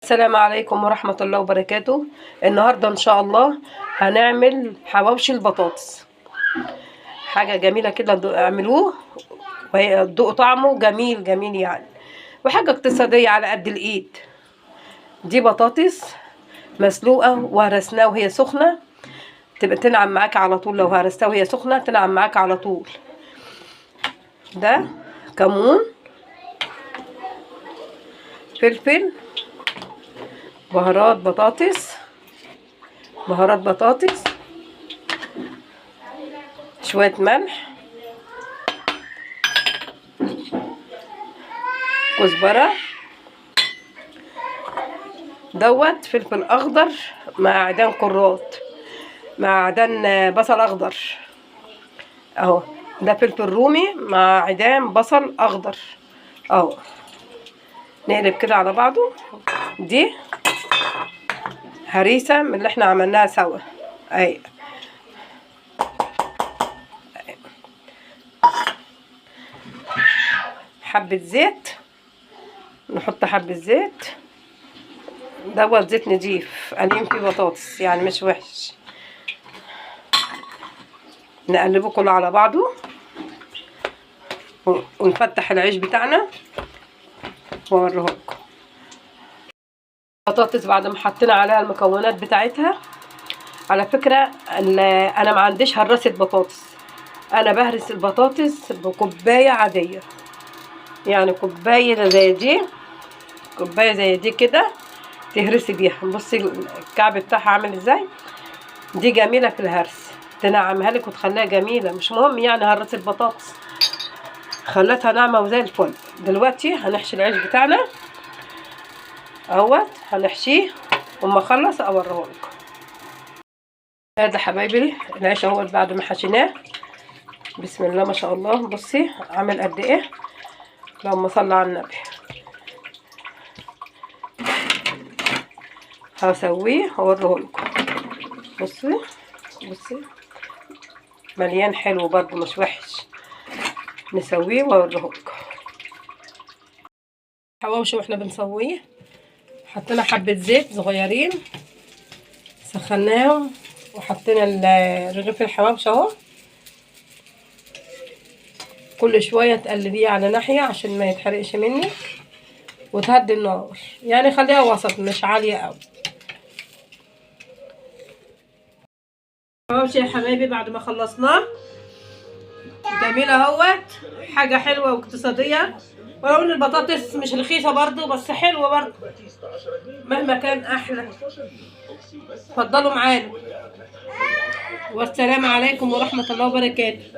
السلام عليكم ورحمة الله وبركاته. النهاردة ان شاء الله هنعمل حواوشي البطاطس، حاجة جميلة كده، اعملوه وهتدوقوا طعمه جميل جميل يعني، وحاجة اقتصادية على قد الايد. دي بطاطس مسلوقة وهرسناها وهي سخنة، تبقى تنعم معاك على طول. لو هرستها وهي سخنة تنعم معاك على طول. ده كمون، فلفل، بهارات بطاطس، بهارات بطاطس، شوية ملح، كزبرة دوت، فلفل اخضر مع عيدان كرات، مع عيدان بصل اخضر اهو. ده فلفل رومي مع عيدان بصل اخضر اهو. نقلب كده على بعضه. دي هريسة من اللي احنا عملناها سوا اهي. حبة زيت، نحط حبة زيت. دوت زيت نضيف قليل فيه بطاطس يعني مش وحش. نقلبه كله على بعضه ونفتح العيش بتاعنا واوريه لكم. البطاطس بعد ما حطينا عليها المكونات بتاعتها. على فكرة انا ما عنديش هراسة بطاطس، انا بهرس البطاطس بكوباية عادية، يعني كوباية زي دي، كوباية زي دي كده تهرسي بيها. بصي الكعب بتاعها عامل ازاي. دي جميلة في الهرس، تنعمها لك وتخليها جميلة. مش مهم يعني هرس البطاطس، خلتها ناعمة وزي الفل. دلوقتي هنحشي العيش بتاعنا اهوت، هنحشيه وما اخلص اوريهولكم. هذا حبايبي العيش اهوت بعد ما حشيناه، بسم الله ما شاء الله. بصي عامل قد ايه، اللهم صل على النبي. هسويه واوريهولكم. بصي بصي مليان حلو برضو مش وحش. نسويه واوريهولكم. حواوشي واحنا بنسويه حطينا حبة زيت صغيرين، سخناهم وحطينا رغيف الحواوشي اهو. كل شوية تقلبيه على ناحية عشان ما يتحرقش منك، وتهدي النار يعني خليها وسط مش عالية قوي. حواوشي يا حبايبي بعد ما خلصناه جميل اهوت، حاجة حلوة واقتصادية. ولو ان البطاطس مش رخيصة برضو بس حلوة برضو، مهما كان احلى. اتفضلوا معانا، والسلام عليكم ورحمة الله وبركاته.